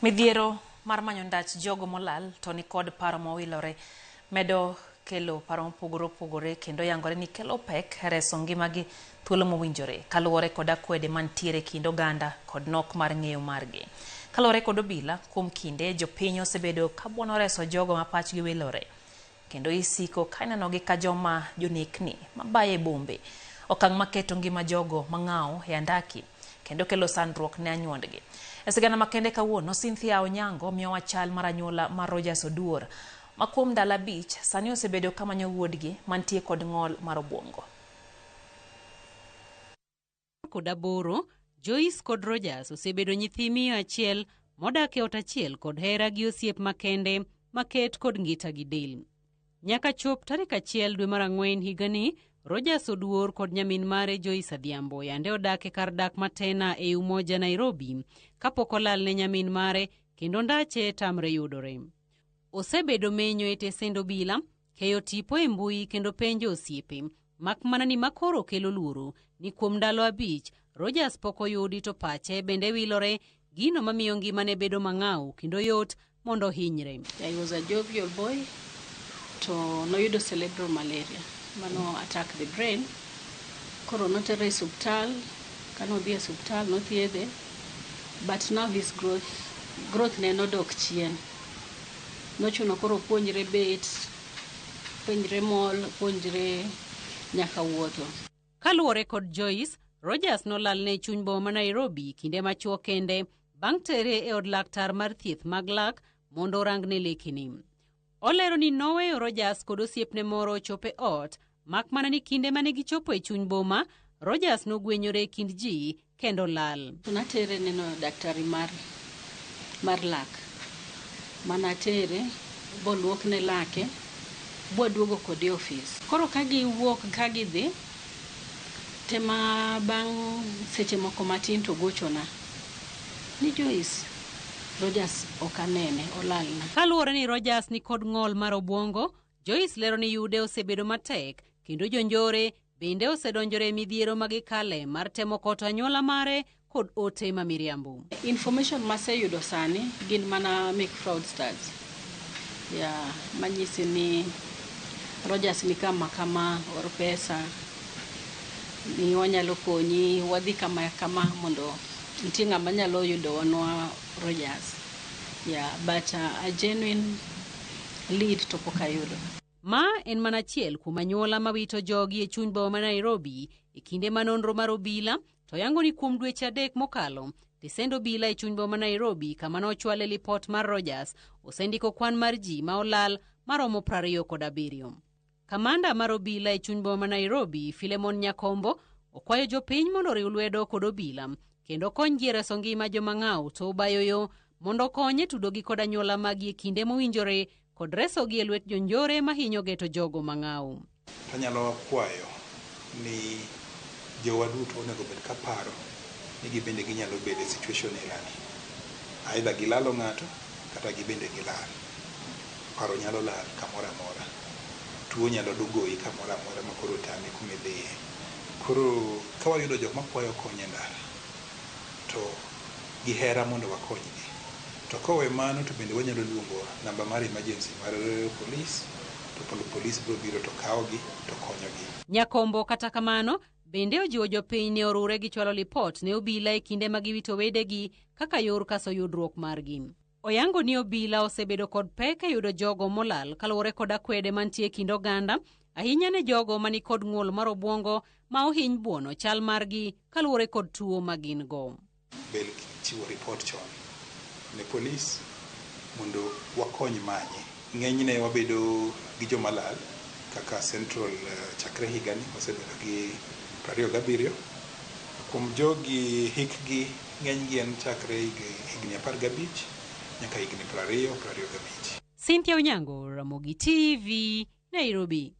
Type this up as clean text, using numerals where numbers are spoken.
Midhiero mar manyo ndach jogo molal to nikod paro mowilore medo kelo paro mopogore opogore kendo yangore ni kelo pek reso ngimagi thuolo mowinjore kaluwore kod akwede mantiere kind oganda kod nok mar ng'eyo margi. Kaluwore kod obila, kuom kinde jopiny osebedo kabuono reso jogo ma pachgi wilore kendo isiko ka inenogi ka joma jonekni mabayo e bombe, okang' maketo ngima jogo mang'aw e andaki kendo kelo sandruok ne anyuondgi. E sigana makende kawuono, Cynthia Onyango miyowa chal mar anyuola mar Rogers Oduor ma kuom ndalo 5 sani osebedo kamanyo wuodgi mantie kod ng'ol mar obuongo. Kod 8, Joyce kod Rogers osebedo nyithi miyo achiel modak e ot achiel kod hera gi osiep makende maket kod ngita gi del. Nyaka chop tarik 1 dwe mar 4 higani, Rogers Oduor kod nyamin mare Joyce Adhiambo yande odak e kar dak Matena e Umoja, Nairobi, kapok olal ne nyamin mare kendo ndache tamre yudore. Osebedo menyo e tesend obila, keyo tipo e mbui kendo penjo osiepe, mak mana ni makoro kelo luoro ni kuom ndalo 5 Rogers pok oyudi to pache bende wilore, gino mamiyo ngimane bedo mang'aw kendo yot mondo ohinyre. I was a jovial boy to noyudo cerebral malaria mano attack the brain. Koro notere e osiptal, kano dhi e osiptal nothiedhe, but now his growth ne nodok chien. Nochuno koro puonjre bet, puonjre mol, puonjre nyaka wuotho. Kaluwore kod Joyce, Rogers nolal ne chuny boma ma Nairobi kinde machuok kende bang' tere e od laktar mar thieth mag lak mondo orangne lekene. Olero ni noweyo Rogers kod osiepne moro ochopo e ot, mak mana ni kinde mane gichopo e chuny boma, Rogers nogwenyore e kind ji kendo lal. Natere neno daktari mar lak. Manatere, boluokne lake, bwaduogo kode e ofis. Koro ka giwuok ka gidhi, tema bang' seche moko matin to gochona ni Joyce, Rogers ok anene, olalna. Kaluwore ni Rogers ni kod ng'ol mar obuongo, Joyce lero ni yude osebedo matek kendo jonjore bende osedonjore e midhiero ma gikale mar temo koto anyuola mare kod ote ma miriambo. Information maseyudo sani gin mana mek fraudsters. Yeah, manyisi ni Rogers ni kama kama, or pesa, ni wanyalo konyi, wadhi kama kama mondo nitie ng'ama nyalo yudo wanwa Rogers. Yeah, but a genuine lead to pok ayudo. Ma en mana achiel kuom anyuola mawito jogi e chuny boma ma Nairobi e kinde ma nonro mar obila to yango ni kuom dweche 3 mokalo, tesend obila e chuny boma ma Nairobi kama nochwale lipot mar Rogers osendiko kwan mar ji ma olal maromo 27. Kamanda mar obila e chuny boma ma Nairobi, Philemon Nyakombo, okwayo jopiny mondo oriw lwedo kod obila kendo konygi e reso ngima joma ng'aw to obayo yo mondo okonye tudogi kod anyuola maggi e kinde mowinjore kod resogi e lwet jonjore mahinyo geto jogo mang'aw. Anyalo kwayo ni jowa duto onego bed ka paro ni gibende ginyalo bedo e situation ilani. Either gilalo ng'ato kata gibende gilal. Paro nyalo lal kamoro amora. Tuo nyalo goyi kamoro amora ma koro tami kuma idhiye. Koro ka wayudo jok makwayo kony e ndara to gihera mondo wakonygi. To kowe mano to bende wanyalo luongo namba mar emergency mar police to police biro biro to kawogi to konyogi. Nyakombo kata kamano bende ojiwo jopiny ni orure gi chwalo lipot ne obila e kinde ma giwito wedegi kaka yor kaso yudruok margi. Oyango ni obila osebedo kod pek e yudo jogo molal kaluwore kod akwede mantie e kind oganda, ahinya ne jogo mani kod ng'ol mar obuongo ma ohiny buono chal margi kaluwore kod tuo ma gin go. Bel chiwo report chon ne polis mondo wakony manye. Ng'enyne wabedo gi joma lal kaka Central chakre higani wasebedo gi 27. Kuom jogi hikgi ng'enygi en chakre higni 15 nyaka higni 20, 25. Cynthia Onyango, Ramogi TV, Nairobi.